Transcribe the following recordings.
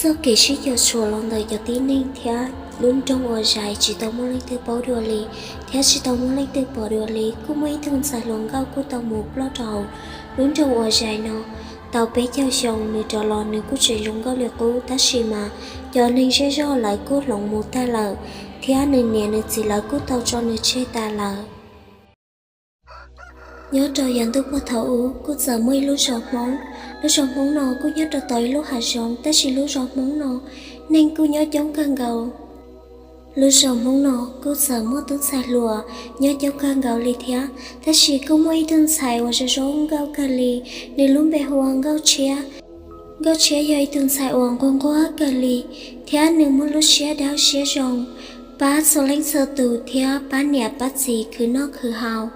Txoj kev sib cuam tshuam los ntawm cov tib neeg thiab lub nroog uas zais tsis tau muaj leej twg paub dua li, thiab tsis tau muaj leej twg pom dua li. Kuj muaj ib tug ntxhais hluas nkauj kuj tau mus ploj rau lub nroog uas zais no tau peb caug xyoo. Nws rov los nws kuj tseem zoo nkauj li qub, tab sis mas cov neeg zej zog lawv kuj hloov mus tag lawm, thiab nws niam nws txiv lawv kuj tau tso nws tseg tas lawm. Nyob rau yav ntuj puag thaum ub kuj txawm muaj ib lub zos Hmoob. Lub zos Hmoob no kuj nyob rau tom ib lub hav zoov, tab sis lub zos Hmoob no neeg kuj nyob coob kawg nkaus. Lub zos Hmoob no kuj txawm muaj tub ntxhais hluas nyob coob kawg nkaus li thiab, tab sis kuj muaj ib tug ntxhais uas zoo zoo nkauj kawg li, nws lub npe hu ua Nkauj Tshiab. Nkauj Tshiab yog ib tug ntxhais uas nquag nquag kawg li, thiab nws muaj lub siab dawb siab zoo, pab txhua leej txhua tus thiab pab niam pab txiv khwv noj khwv haus.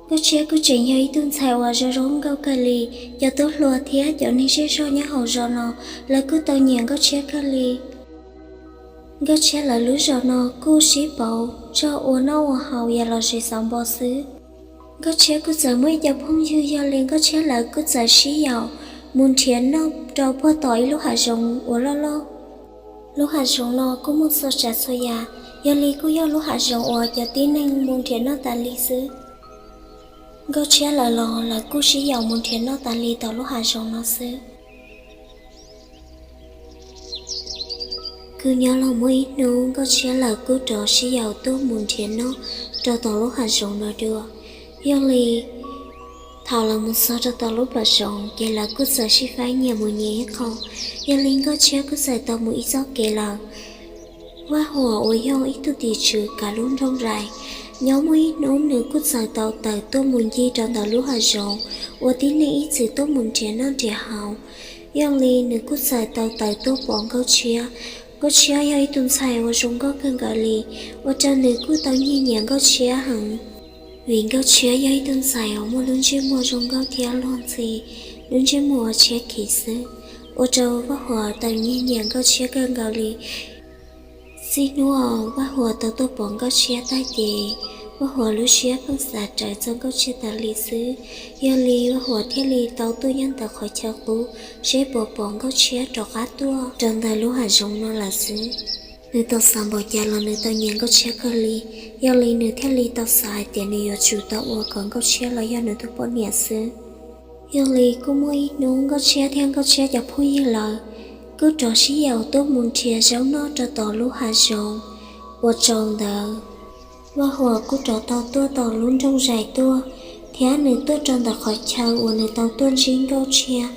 Nkauj Tshiab kuj tseem yog ib tug ntxhais uas zoo zoo nkauj kawg li. Cov tub hluas thiab cov neeg zej zog nyob hauv zos no, lawv kuj tau nyiam Nkauj Tshiab kawg li. Nkauj Tshiab lawv lub zos no kuj sib pauv zog ua noj ua haus yam los zem xav npo xwb. Nkauj Tshiab kuj txawm muaj ib co phooj ywg, yog li Nkauj Tshiab lawv kuj txawm sib yaum mus nrhiav noj rau puag tom ib lub hav zoov uas loj loj. Lub hav zoov no kuj muaj txhua tsav txhua yam, yog li kuj yog lub hav zoov uas cov tib neeg mus nrhiav noj tas li xwb. Nkauj Tshiab lawv los lawv kuj sib yaum mus nrhiav noj tas li tom lub hav zoov no xwb. Kuj nyob los muaj ib hnub Nkauj Tshiab lawv kuj rov sib yaum tuaj mus nrhiav noj rau tom lub hav zoov no dua. Yog li thaum lawv mus txog rau tom lub pas zoov ces lawv kuj txawm sib faib nyias mus nyias ib qho. Yog li Nkauj Tshiab kuj txawm tau mus ib txoj kev lawm. Vaj Huam uas yog ib tug tim tswv kav lub nroog zais, nyob muaj ib hnub nws kuj txawm tau tawm tuaj mus ncig rau ntawm lub hav zoov uas tib neeg ib txwm tuaj mus nrhiav noj nrhiav haus. Yog li nws kuj txawm tau tawm tuaj pom Nkauj Tshiab. Nkauj Tshiab yog ib tug ntxhais uas zoo nkauj kawg nkaus li, ua rau nws kuj tau nyiag nyiam Nkauj Tshiab heev. Vim Nkauj Tshiab yog ib tug ntxhais uas muaj lub ntsej muag zoo nkauj thiab luag ntxhi, lub ntsej muag uas tshiab khiv xwb, ua rau Vaj Huam tau nyiag nyiam Nkauj Tshiab kawg nkaus li. Txij hnub uas Vaj Huam tau tuaj pom Nkauj Tshiab tag ces Vaj Huam lub siab pheej xav rawv txog Nkauj Tshiab tas li xwb. Yog li Vaj Huam thiaj li tau tuaj nyob ntawm qhov chaw qub seb puas pom Nkauj Tshiab rov qab tuaj rau ntawm lub hav zoov no lawm xwb. Nws tau xav npaum cas los nws tau nyiam Nkauj Tshiab kawg li, yog li nws thiaj li tau xav hais tias nws yuav tsum tau ua kom Nkauj Tshiab los yog nws tus poj niam xwb. Yog li kuj muaj ib hnub Nkauj Tshiab thiab Nkauj Tshiab cov phooj ywg lawv kuj rov sib yaum tuaj mus nrhiav zaub noj rau tom lub hav zoov uas tsaus ntawd. Vaj Huam kuj rov tau tuaj tom lub nroog zais tuaj, thiab nws tuaj rau ntawm qhov chaw uas nws tau tuaj ntsib Nkauj Tshiab,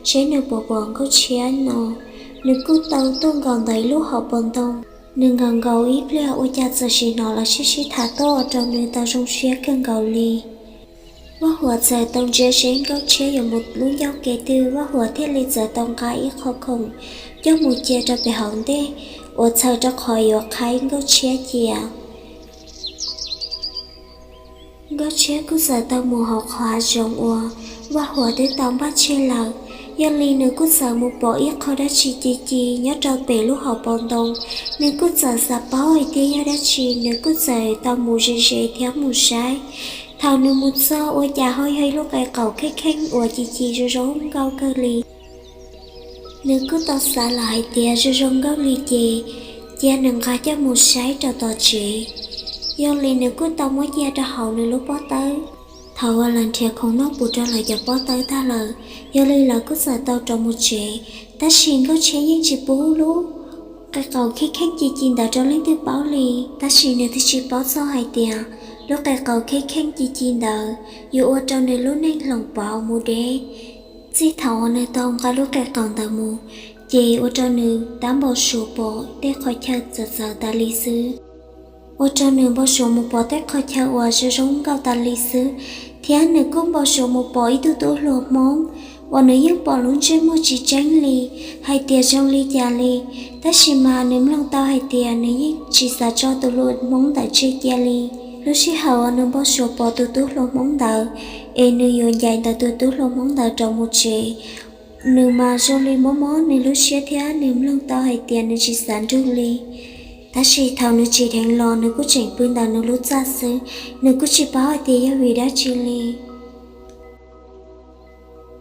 seb nws puas pom Nkauj Tshiab no. Nws kuj tau tuaj nkaum ntawm ib lub hauv paus ntoo. Nws nkaum nkaus ib pliag ua cas txawm sim hnov lawv sib sib tham tuaj ua rau nws tau zoo siab kawg nkaus li. Vaj Huam txawm tau ntsia seb Nkauj Tshiab yuav mus lub ncauj kev twg, Vaj Huam thiaj li txawm tau nqa ib qho khoom coj mus cia rau pem hauv ntej uas txhawm rau qhov yuav qhaib Nkauj Tshiab cia. Nkauj Tshiab kuj txawm tau mus hauv qhov hav zoov uas Vaj Huam twb tau npaj tseg lawm. Yog li nws kuj txawm mus pom ib qho dab tsi ci ci nyob rau pem lub hauv paus ntoo. Nws kuj txawm xav paub hais tias yog dab tsi, nws kuj txawm tau mus ze ze thiab mus saib. Thaum nws mus txog ua cas ho yog ib lub qe qaum kheej kheej uas ci ci zoo zoo nkauj kawg li. Nws kuj tau xav lawm hais tias zoo zoo nkauj li ces cia nws nqa coj mus saib rau tom tsev. Yog li nws kuj tau muab cia rau hauv nws lub pob tawb. Thaum uas lawv nrhiav khoom noj pum rau lawv cov pob tawb tag lawm, yog li lawv kuj txawm tau rov mus tsev. Tab sis Nkauj Tshiab yeej tsis pub lub qe qaum kheej kheej ci ci ntawd rau leej twg paub li. Tab sis nws twb tsis paub txog hais tias lub qe qaum kheej kheej ci ci ntawd yuav ua rau nws lub neej hloov pauv mus deb. Txij thaum uas nws tau nqa lub qe qaum ntawd mus, ces ua rau nws tab npau suav pom tej qhov chaw txawv txawv tas li xwb. Ua rau nws npau suav mus pom tej qhov chaw uas zoo zoo nkauj tas li xwb, thiab nws kuj npau suav mus pom ib tug tub hluas Hmoob uas nws yeej pom lub ntsej muag tsis tseeb li, hais tias zoo li cas li. Tab sis mas nws mloog tau hais tias nws yeej tsis xav tso tus hluas Hmoob ntawd tseg cia li. Lub sij hawm uas nws npau suav pom tus tub hluas Hmoob ntawd, es nws yuav ncaim ntawm tus tub hluas Hmoob ntawd rov mus tsev, nws mas zoo li mob mob nws lub siab thiab nws mloog tau hais tias nws tsis xav nrug li. Tab sis thaum nws tsim dheev los nws kuj tseem pw ntawm nws lub txaj xwb, nws kuj tsis paub hais tias yog vim dab tsi li.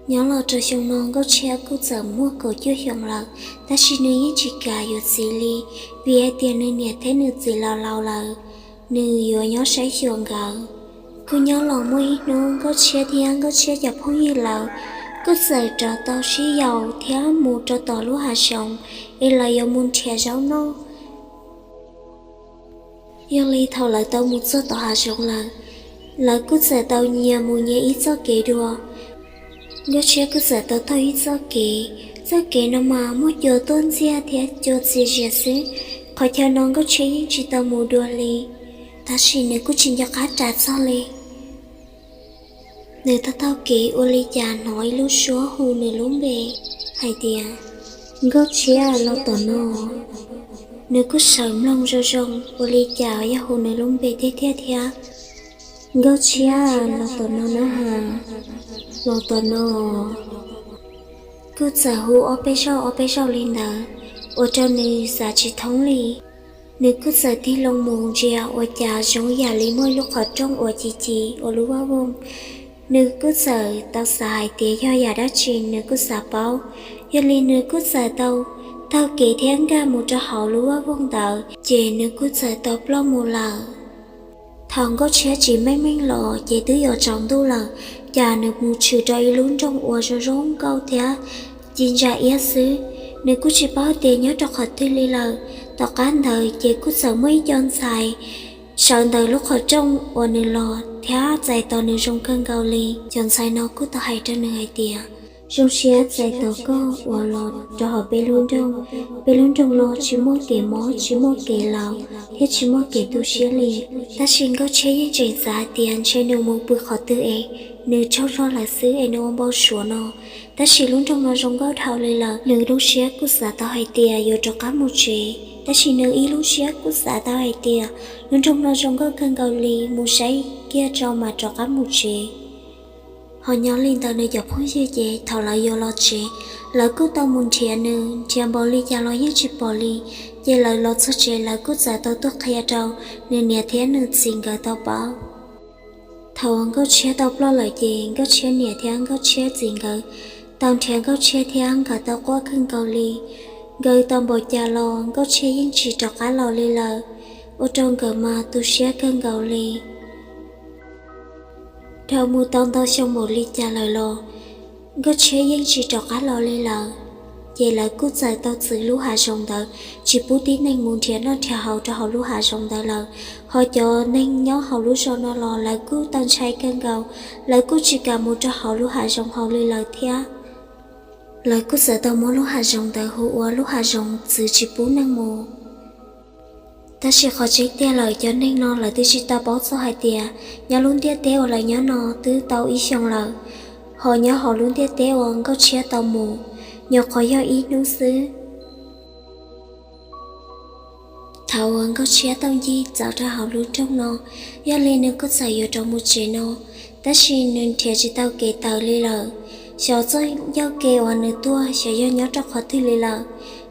Nyob los rau xyoo no Nkauj Tshiab kuj txawm muaj kaum cuaj xyoo lawm, tab sis nws yeej tsis kam yuav txiv li, vim hais tias nws niam thiab nws txiv laus laus lawm, nws yuav nyob saib xyuas nkawd. Kuj nyob los muaj ib hnub Nkauj Tshiab thiab Nkauj Tshiab cov phooj ywg lawv kuj txawm rov tau sib yaum thiab mus rau tom lub hav zoov es lawv yuav mus nrhiav zaub noj. Yog li thaum lawv tau mus txog tom hav zoov lawm, lawv kuj txawm tau nyias mus nyias ib txoj kev dua. Nkauj Tshiab kuj txawm tau taug ib txoj kev, txoj kev no mas muaj cua tuaj ntxiag thiab cua txias zias xwb. Qhov chaw no Nkauj Tshiab yeej tsis tau mus dua li, tab sis nws kuj tsis nco qab ras txog li. Nws taug taug kev ua li cas hnov ib lub suab hu nws lub npe hais tias, Nkauj Tshiab, los tom no. Nws kuj sawv mloog zoo zoo ua li cas yog hu nws lub npe tiag tiag thiab. Nkauj Tshiab, los tom no na has, los tom no. Kuj txawm hu ob peb zaug ob peb zaug li ntawd, ua rau nws xav tsis thoob li. Nws kuj txawm tig loo mus ntsia ua cas zoo yam li muaj ib lub qhov rooj uas ci ci ua lub vaj voog. Nws kuj txawm tau xav hais tias yog yam dab tsi, nws kuj xav paub. Yog li nws kuj txawm tau taug kev thiab nkag mus rau hauv lub vaj voog ntawd, ces nws kuj txawm tau ploj mus lawm. Thaum Nkauj Tshiab tsis meej meej los ces twb yuav tsaus ntuj lawm, cas nws mus tshwm rau ib lub nroog uas zoo zoo nkauj thiab ci ntsa iab xwb. Nws kuj tsis paub tias nyob rau qhov twg li lawm. Tom qab ntawd ces kuj txawm muaj ib co ntxhais sawv ntawm lub qhov rooj uas nws los thiab txais tos nws zoo kawg nkaus li. Cov ntxhais no kuj tau hais rau nws hais tias, zoo siab txais tos koj uas los rau hauv peb lub nroog. Peb lub nroog no tsis muaj kev mob, tsis muaj kev laus, thiab tsis muaj kev tu siab li. Tab sis Nkauj Tshiab yeej tseem xav hais tias ntshe nws mus pw qhov twg es nws tsaug zog lawm xwb es nws ua npau suav no. Tab sis lub nroog no zoo nkauj dhau li lawm, nws lub siab kuj xav tau hais tias yuav rov qab mus tsev, tab sis nws ib lub siab kuj xav tau hais tias lub nroog no zoo nkauj kawg nkaus li, mus saib kiag tso mas rov qab mus tsev. Ho nyob li ntawd nws cov phooj ywg ces thaum lawv yuav los tsev, lawv kuj tau mus nrhiav nws, nrhiav npaum li cas los yeej tsis pom li. Ces lawv los txog tsev lawv kuj txawm tau tuaj qhia rau nws niam thiab nws txiv nkawd tau paub. Thaum uas Nkauj Tshiab tau ploj lawm ces Nkauj Tshiab niam thiab Nkauj Tshiab txiv nkawd tau nrhiav Nkauj Tshiab thiab nkawd tau quaj kawg nkaus li. Nkawd tau npaum cas los Nkauj Tshiab yeej tsis rov qab los li lawm, ua rau nkawd mas tu siab kawg nkaus li. Dhau mus tau ntau xyoo npaum li cas lawm los Nkauj Tshiab yeej tsis rov qab los li lawm. Ces lawv kuj txawm tau txwv lub hav zoov ntawd, tsis pub tib neeg mus nrhiav noj nrhiav haus rau hauv lub hav zoov ntawd lawm. Ho cov neeg nyob hauv lub zos no los lawv kuj tau ntshai kawg nkaus, lawv kuj tsis kam mus rau hauv lub hav zoov hauv li lawm thiab. Lawv kuj txawm tau muab lub hav zoov ntawd hu ua lub hav zoov txwv tsis pub neeg mus. Tab sis qhov tseeb tiag lawm cov neeg no lawv twb tsis tau paub txog hais tias nyob lub ntiaj teb uas lawv nyob no twb tau ib xyoos lawm, ho nyob hauv lub ntiaj teb uas Nkauj Tshiab tau mus nyuam qhuav yog ib hnub xwb. Thaum uas Nkauj Tshiab tau ncig txawv rau hauv lub nroog no, yog li nws kuj txawm yuav rov mus tsev no, tab sis nws nrhiav tsis tau kev tawm li lawm. Xyov txoj ncauj ke uas nws tuaj xyov yog nyob rau qhov twg li lawm.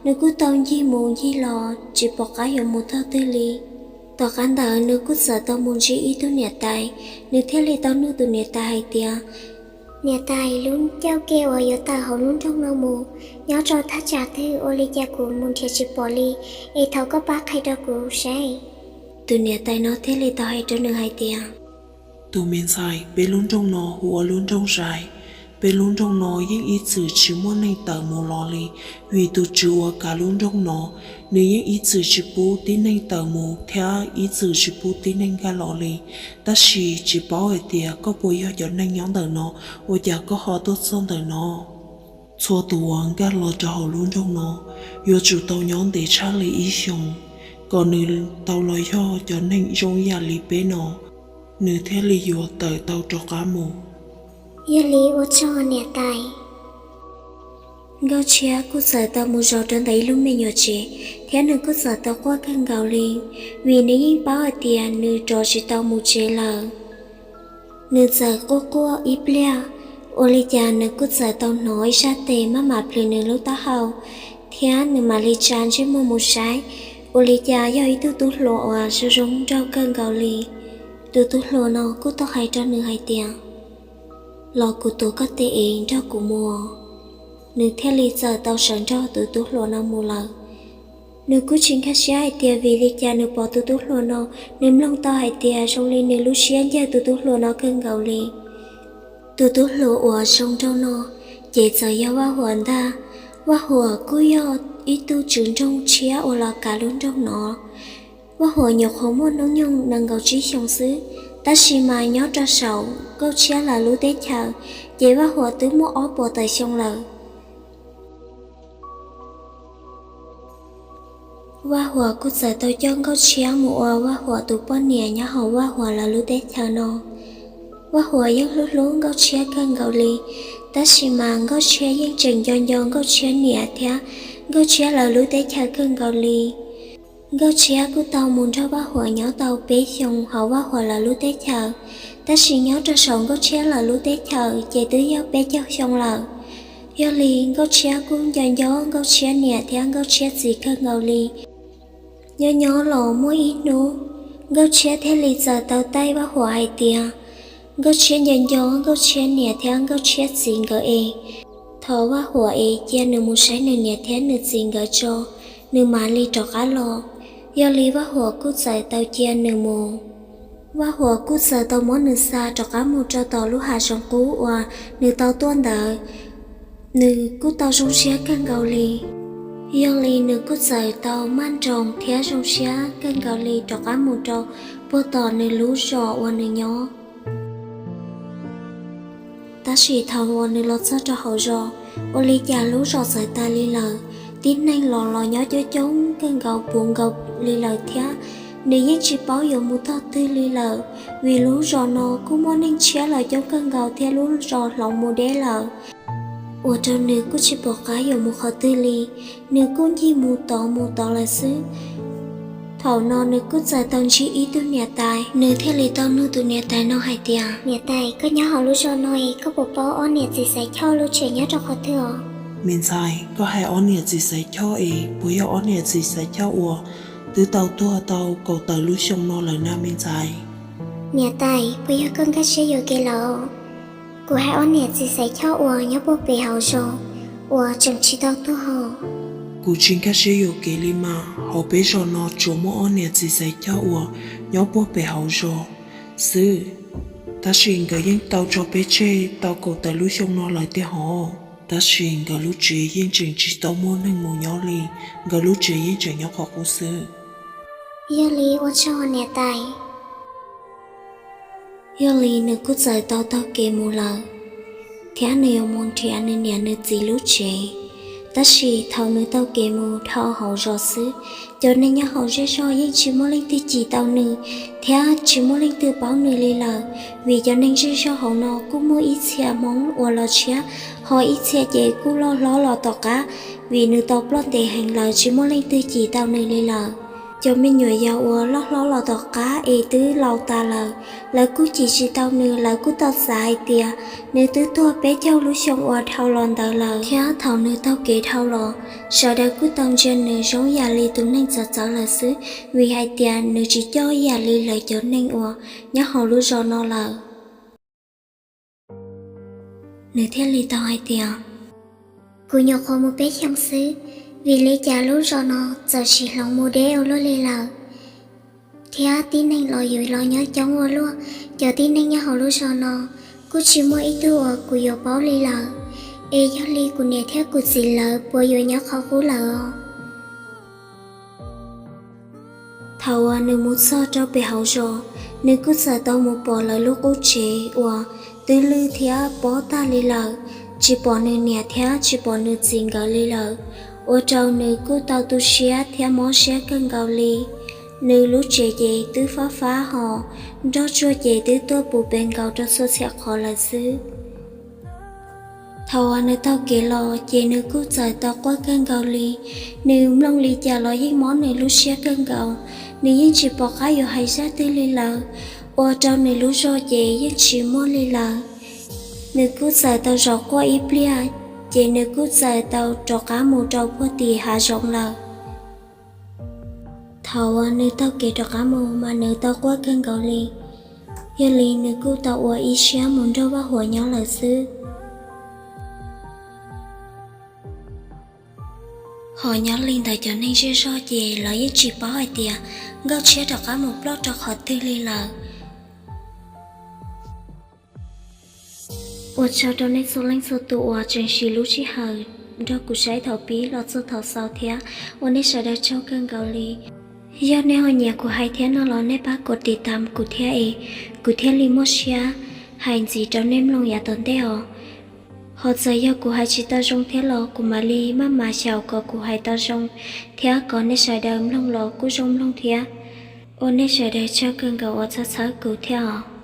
Nws kuj tau ncig mus ncig los tsis pom qab yuav mus tog twg li. Tom qab ntawd nws kuj txawm tau mus ntsib ib tug niam tais, nws thiaj li tau nug tus niam tais hais tias, niam tais, lub ncauj ke uas yuav tawm hauv lub nroog no mus nyob rau thaj tsam twg, ua li cas kuv mus nrhiav tsis pom li, es thov koj pab qhia rau kuv saib. Tus niam tais no thiaj li tau hais rau nws hais tias, tus me ntxhais, peb lub nroog no hu ua lub nroog Zais. Peb lub nroog no yeej ib txwm tsis muaj neeg tawm mus los li, vim tus tswv uas kav lub nroog no, nws yeej ib txwm tsis pub tib neeg tawm mus thiab ib txwm tsis pub tib neeg nkag los li. Tab sis tsis paub hais tias koj puas yog cov neeg nyob ntawm no, ua cas koj ho tuaj txog ntawm no? Txhua tus uas nkag los rau hauv lub nroog no yuav tsum tau nyob ntev tshaj li ib xyoos, kom nws tau los yog cov neeg zoo yam li peb no, nws thiaj li yuav tawm tau rov qab mus. Yog li ua tsaug niam tais. Nkauj Tshiab kuj txawm tau mus zaum rau ntawm ib lub me nyuam tsev, thiab nws kuj txawm tau quaj kawg nkaus li, vim nws yeej paub hais tias nws rov tsis tau mus tsev lawm. Nws txawm quaj quaj ib pliag, ua li cas nws kuj txawm tau hnov ib sab tes maj mam plhws nws lub taub hau, thiab nws mam li tsa ntsej muag mus saib, ua li cas yog ib tug tub hluas uas zoo zoo nraug kawg nkaus li. Tus tub hluas no kuj tau hais rau nws hais tias, los kuv tuav koj tes es nrog kuv mus. Nws thiaj li txawm tau sawv nrog tus tub hluas no mus lawm. Nws kuj tsis nkag siab hais tias vim li cas nws pom tus tub hluas no, nws mloog tau hais tias zoo li nws lub siab ncaws tus tub hluas no kawg nkaus li. Tus tub hluas uas zoo nraug no ces txawm yog Vaj Huam ntag. Vaj Huam kuj yog ib tug tswv nroog tshiab uas los kav lub nroog no. Vaj Huam nyuam qhuav muaj hnub nyoog nees nkaum tsib xyoos xwb, tab sis mas nyob rau saum Nkauj Tshiab lawv lub teb chaws, ces Vaj Huam twb muaj ob puas tawm xyoo lawm. Vaj Huam kuj txawm tau coj Nkauj Tshiab mus ua Vaj Huam tus poj niam nyob hauv Vaj Huam lawv lub teb chaws no. Vaj Huam yeej hlub hlub Nkauj Tshiab kawg nkaus li, tab sis mas Nkauj Tshiab yeej tseem nco nco Nkauj Tshiab niam thiab Nkauj Tshiab lawv lub teb chaws kawg nkaus li. Nkauj Tshiab kuj tau mus nrog Vaj Huam nyob tau peb xyoos hauv Vaj Huam lawv lub teb chaws, tab sis nyob rau saum Nkauj Tshiab lawv lub teb chaws ces twb yog peb caug xyoo lawm. Yog li Nkauj Tshiab kuj nco nco Nkauj Tshiab niam thiab Nkauj Tshiab txiv kawg nkaus li. Nyob nyob los muaj ib hnub, Nkauj Tshiab thiaj li txawm tau taij Vaj Huam hais tias Nkauj Tshiab nco nco Nkauj Tshiab niam thiab Nkauj Tshiab txiv nkawd es thov Vaj Huam es cia nws mus saib nws niam thiab nws txiv nkawd tso, nws mam li rov qab los. Yog li Vaj Huam kuj txawm tau cia nws mus. Vaj Huam kuj txawm tau muab nws xa rov qab mus rau tom lub hav zoov qub uas nws tau tuaj ntawd. Nws kuj tau zoo siab kawg nkaus li. Yog li nws kuj txawm tau maj nroos thiab zoo siab kawg nkaus li rov qab mus rau puag tom nws lub zos uas nws nyob. Tab sis thaum uas nws los txog rau hauv zos, ua li cas lub zos txawm tas li lawm, tib neeg los los nyob coob coob kawg nkaus puv nkaus li lawm thiab. Nws yeej tsis paub yuav mus tog twg li lawm, vim lub zos no kuj muaj neeg tshiab los coob kawg nkaus thiab lub zos hloov mus deb lawm, ua rau nws kuj tsis pom qab yuav mus qhov twg li. Nws kuj ncig mus tod mus tod lawm xwb. Thaum no nws kuj txawm tau ntsib ib tug niam tais, nws thiaj li tau nug tus niam tais no hais tias, Niam tais, koj nyob hauv lub zos no es koj puas paub ob niam txiv Xaiv Choj lub tsev nyob rau qhov twg os? Me ntxhais, koj hais ob niam txiv Xaiv Choj es puas yog ob niam txiv Xaiv Choj uas twb tau tuag tau kaum tawm lub xyoo no lawm na me ntxhais? Niam tais, puas yog koj nkag siab yuam kev lawm? Kuv hais ob niam txiv Xaiv Choj uas nyob puag pem hauv zos uas tseem tsis tau tuag hos. Kuv tsis nkag siab yuam kev li mas, hauv peb zos no tsuas muaj ob niam txiv Xaiv Choj uas nyob puag pem hauv zos xwb. Tab sis nkawd yeej tau tso peb tseg tau kaum tawm lub xyoo no lawm tiag hos. Tab sis nkawd lub tsev yeej tseem tsis tau muaj neeg mus nyob li, nkawd lub tsev yeej tseem nyob qhov qub xwb. Yog li ua tsaug niam tais. Yog li nws kuj txawm tau taug kev mus lawm, thiab nws yuav mus nrhiav nws niam nws txiv lub tsev. Tab sis thaum nws taug kev mus dhau hauv zos xwb, cov neeg nyob hauv zej zog yeej tsis muaj leej twg cim tau nws, thiab tsis muaj leej twg paub nws li lawm, vim cov neeg zej zog hauv no kuj muaj ib txhia Hmoob uas los tshiab, ho ib txhia ces kuj loj hlob los tom qab, vim nws tau ploj ntev heev lawm tsis muaj leej twg cim tau nws li lawm. Cov me nyuam yaus uas loj hlob los tom qab es twb laus tas lawm, lawv kuj cim tsis tau nws, lawv kuj tau xav hais tias nws twb tuag peb caug lub xyoo uas dhau los ntawd lawm, thiab thaum nws taug kev dhau los, sawv daws kuj tau ntsia nws zoo yam li tus neeg txawv txawv lawm xwb, vim hais tias nws tsis coj yam li lawv cov neeg uas nyob hauv lub zos no lawm. Nws thiaj li tau hais tias, kuv nyuam qhuav mus peb xyoos xwb, vim li cas lub zos no txawm sim hloov mus deb ua luaj li lawm, thiab tib neeg los yuav los nyob coob ua luaj. Cov tib neeg nyob hauv lub zos no kuj tsis muaj ib tug uas kuv yuav paub li lawm. Es yog li kuv niam thiab kuv txiv lawv puas yuav nyob qhov qub lawm os? Thaum uas nws mus txog rau pem hauv zos, nws kuj txawm tau mus pom lawv lub qub tsev uas twb lwj thiab pob tag li lawm, tsis pom nws niam thiab tsis pom nws txiv nkawd li lawm, ua rau nws kuj tau tu siab thiab mob siab kawg nkaus li. Nws lub tsev ces twb fab fab hos, nroj tsuag ces twb tuaj puv pes nkaus rau txhua txhia qhov lawm xwb. Thaum uas nws taug kev los ces nws kuj txawm tau quaj kawg nkaus li. Nws mloog li cas los yeej mob nws lub siab kawg nkaus, nws yeej tsis pom qab yuav hais zaj twg li lawm, ua rau nws lub zog ces yeej tsis muaj li lawm. Nws kuj txawm tau zaum quaj ib pliag, ces nws kuj txawm tau rov qab mus rau puag tim hav zoov lawm. Thaum uas nws taug kev rov qab mus mas nws tau quaj kawg nkaus li. Yog li nws kuj tau ua ib siab mus nrog Vaj Huam nyob lawm xwb. Ho nyob li ntawd cov neeg zej zog ces lawv yeej tsis paub hais tias Nkauj Tshiab rov qab mus ploj rau qhov twg li lawm. Ua tsaug rau nej txhua leej txhua tus uas tseem siv lub sij hawm nrog kuv saib thaum pib los txog thaum xaus thiab, ua nej sawv daws tsaug kawg nkaus li. Yog nej ho nyiam kuv hais thiab no los nej pab kov tiv tam kuv thiab es kuv thiaj li muaj siab hais ntxiv rau nej mloog yav tom ntej os. Ho txawm yog kuv hais tsis tau zoo thiab los kuv mam li maj mam xyaum kom kuv hais tau zoo thiab kom nej sawv daws mloog los kuj zoo mloog thiab. Ua nej sawv daws tsaug kawg nkaus uas txhawb txhawb kuv thiab os.